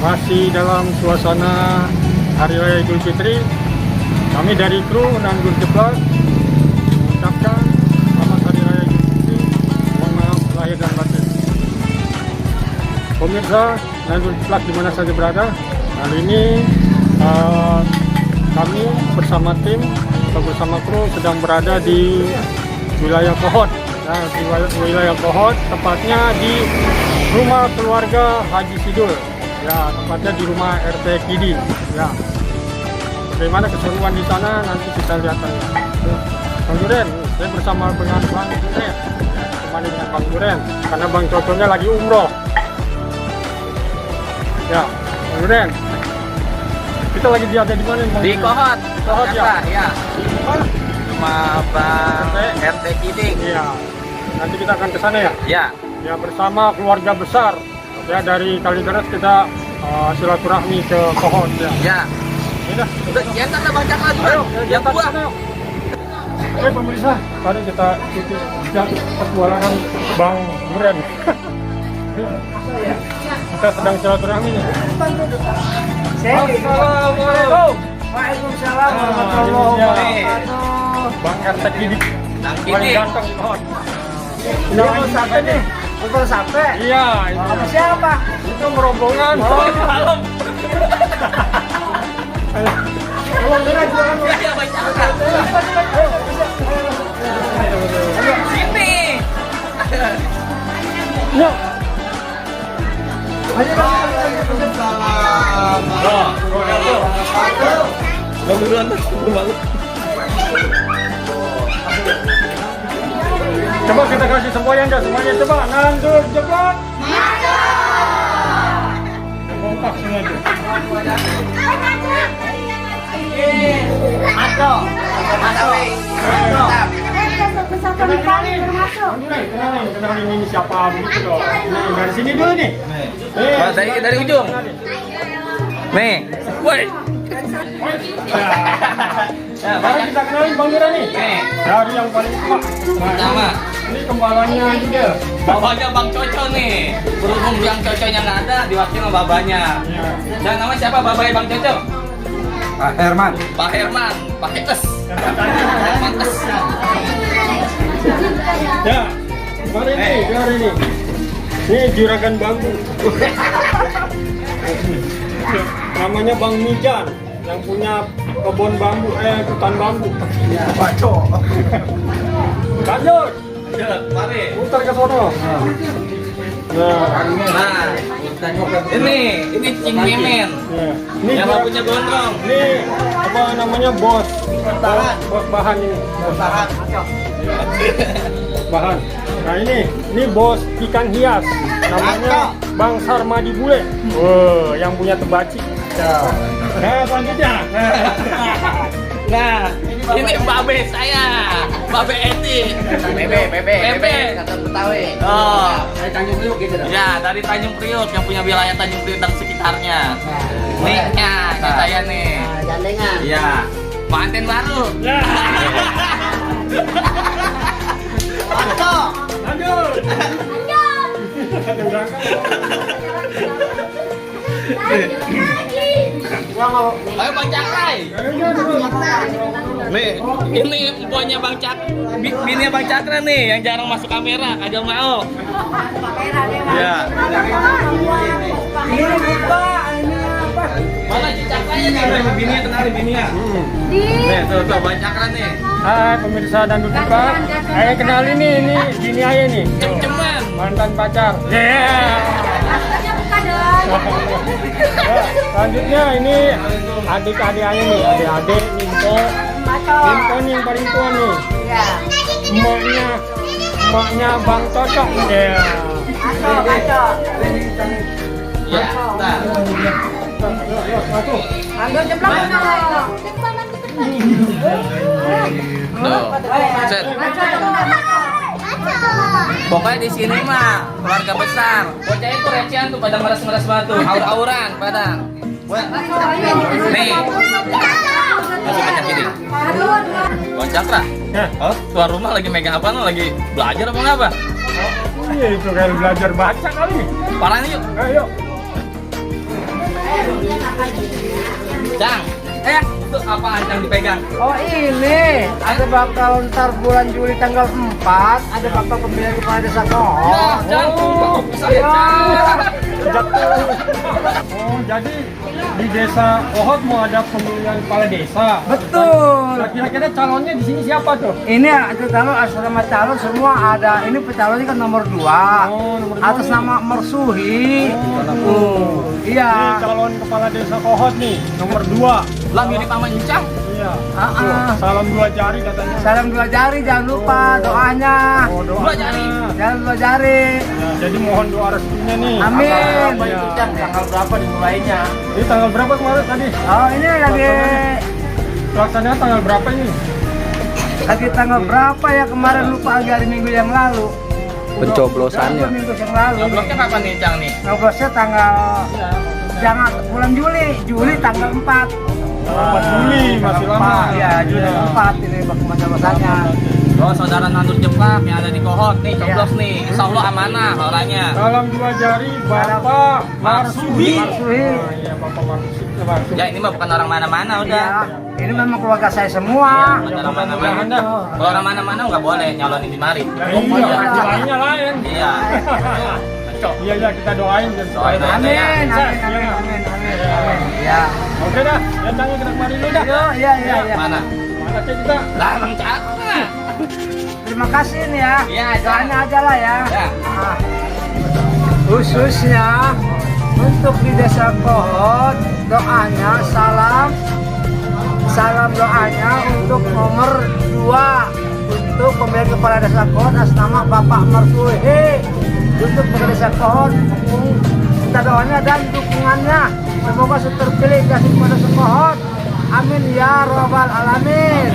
Masih dalam suasana Hari Raya Idul Fitri, kami dari kru dan Gur Jeblak mengucapkan selamat Hari Raya Idul Fitri, mohon maaf lahir dan batin. Pemirsa dan Gur Jeblak dimana saja berada, kali ini kami bersama tim atau bersama kru sedang berada di wilayah Kohot. Nah, di wilayah Kohot, tepatnya di rumah keluarga Haji Sidul. Ya, tempatnya di rumah RT Kidi. Ya, bagaimana keseruan di sana nanti kita lihat aja. Bang Duren, saya bersama dengan Bang Duren, temani dengan Bang Duren, karena Bang Coconya lagi umroh. Ya, Bang Duren, kita lagi ada di mana? Di Kohot. Di Kohot ya. Ya. Rumah Bang RT Kidi. Iya. Nanti kita akan ke sana ya. Ya. Ya, bersama keluarga besar. Ya, dari Kalideres kita silaturahmi ke Kohot ya. Ya. Udah. Yang tanda baca lagi. Ayo, Yang kita gua. kesana yuk. Oke pemirsa, mari kita ikuti petualangan Bang Duren. Kita sedang silaturahmi nih. Assalamualaikum. Waalaikumsalam warahmatullahi wabarakatuh. Bang RT Kidi, Bang paling Kidi. ganteng di Kohot. Ini mau sampai nih, mau sampai. Iya, itu. Sama siapa? Itu merombongan. Malam. Tolong Duren, silakan. Ya, baca. Sini. Yuk. Ayo, Coba kita kasih semboyan dah, semuanya coba. Nandur jeblak. Kompak semua tuh. Kenalin ini siapa begitu dong. Nah, dari sini dulu nih. Wah, dari ujung. Nih. Woi. Nah, sekarang kita kenalin Bang Duren nih. Nih. Dari yang paling tua. Pertama. Ini kembarannya juga. Bapaknya Bang Coco nih. Berhubung yang Coconya nggak ada, diwakili sama babanya. Ya. Dan nama siapa bapaknya Bang Coco? Pak Herman. Pak Herman. Pakai es. Herman es. Ya, mari nih, mari nih. Ini juragan bambu. Namanya Bang Mijan, yang punya kebun bambu, hutan bambu. Ya, Baco. Lanjut, Mari. putar ke sono. Nah, Nah, ini Cing Memen. ya. Ini Yang jura- punya gondrong. ini apa namanya bos bahan ini. Bahan. Nah ini bos ikan hias, namanya Bang Sarmadi Bule. Wow, yang punya tebaci. Ya. Nah, selanjutnya. Nah, ini babe saya, babe Eti. Bebe. Kata Betawi. Oh, Dari Tanjung Priok gitu dah. ya dari Tanjung Priok yang punya wilayah Tanjung Priok dan sekitarnya. Nih, ini saya nih. Nah, gandengan. Ya, manten baru. Ya. Baco. Lanjut. Ada berangkat. Ayo Bang Cakrai. Nih, ini empoknya Bang Cak, bininya Bang Cakra nih yang jarang masuk kamera, kagak mau. Ya. Ini buka, ini apa? Mana si Cakranya nih? Bininya kenalin bininya. Nih, tuh Bang Cakra nih. Hai pemirsa dan duka. Saya kenalin nih, ini bini ayah nih. Cem-ceman. Mantan pacar. Yeah. Ya, selanjutnya ini adik-adik ayah nih, adik-adik Nimpo. Nimpo nih yang paling tua nih. Emaknya Bang Cocok. Ya. Ya, nah. Masuk. Tuh. Set. Pokoknya di sini mah keluarga besar. Bocah itu recehan tuh pada meres-meres batu, aur-auran pada. Nih. Masuk kecap gini. Bang Cakra. Ya. Oh, tuan rumah lagi megang apa? Lagi belajar apa ngapa? Iya itu kayak belajar baca kali. Parahnya yuk. Ayo. Cang. Itu apaan yang dipegang? Oh ini, ada bakal ntar bulan Juli tanggal 4, ada bakal pemilihan kepala desa Kohot. Cang. Oh, Saya Cang. Oh, jadi di desa Kohot mau ada pemilihan kepala desa. Betul. Nah, kira-kira calonnya di sini siapa tuh? Ini ada calon asrama calon semua ada. Ini pencalonnya kan nomor 2. Oh, nomor 2 atas nih. nama Mersuhi. Ini Iya. calon kepala desa Kohot nih, nomor 2. Lah mirip sama Encang. Iya. Ah. Salam 2 jari katanya. Salam 2 jari, jangan lupa doanya. Oh, doa. 2 jari. Jangan 2 jari. Ya, jadi mohon doa restunya nih. Amin. Apa itu, Cang? Tanggal berapa dimulainya? Ini tanggal berapa kemarin tadi? Oh ini Pelaksanaan tanggal berapa ini? lagi tanggal berapa ya kemarin lupa lagi hari Minggu yang lalu. Pencoblosannya. Minggu yang lalu. Nyoblosnya kapan nih Cang nih? Ngobrolnya tanggal jangan bulan Juli tanggal 4. 4 Juli, masih lama. Ya, Juli 4 ini pencoblosannya. Oh, saudara nandur jeplak yang ada di Kohot nih, coblos nih. Insya Allah amanah orangnya. Salam 2 jari, Bapak Marsudi. Marsudi. Iya, Bapak Marsudi. Marsudi. Ya ini mah bukan orang mana-mana udah. Ya, ini memang keluarga saya semua. Bukan orang mana-mana. Kalau orang mana-mana nggak boleh nyalonin di mari. Iya, jalannya lain. Iya. Iya, iya, kita doain dan Doain aja. Amin, Ya. amin. Ya. Oke dah, ya Cang, kita kemari dulu dah. Yo, iya. Mana sih kita? Lah, Bang Cakra. Terima kasih nih ya. Iya, Doanya aja lah ya. Ya. Ah. Khususnya untuk di desa Kohot, doanya salam doanya untuk nomor 2 untuk pemilihan kepala desa Kohot atas nama Bapak Mersuhi untuk pemilihan desa Kohot. Kita doanya dan dukungannya semoga terpilih kasih kepada desa Kohot. Amin ya robbal alamin.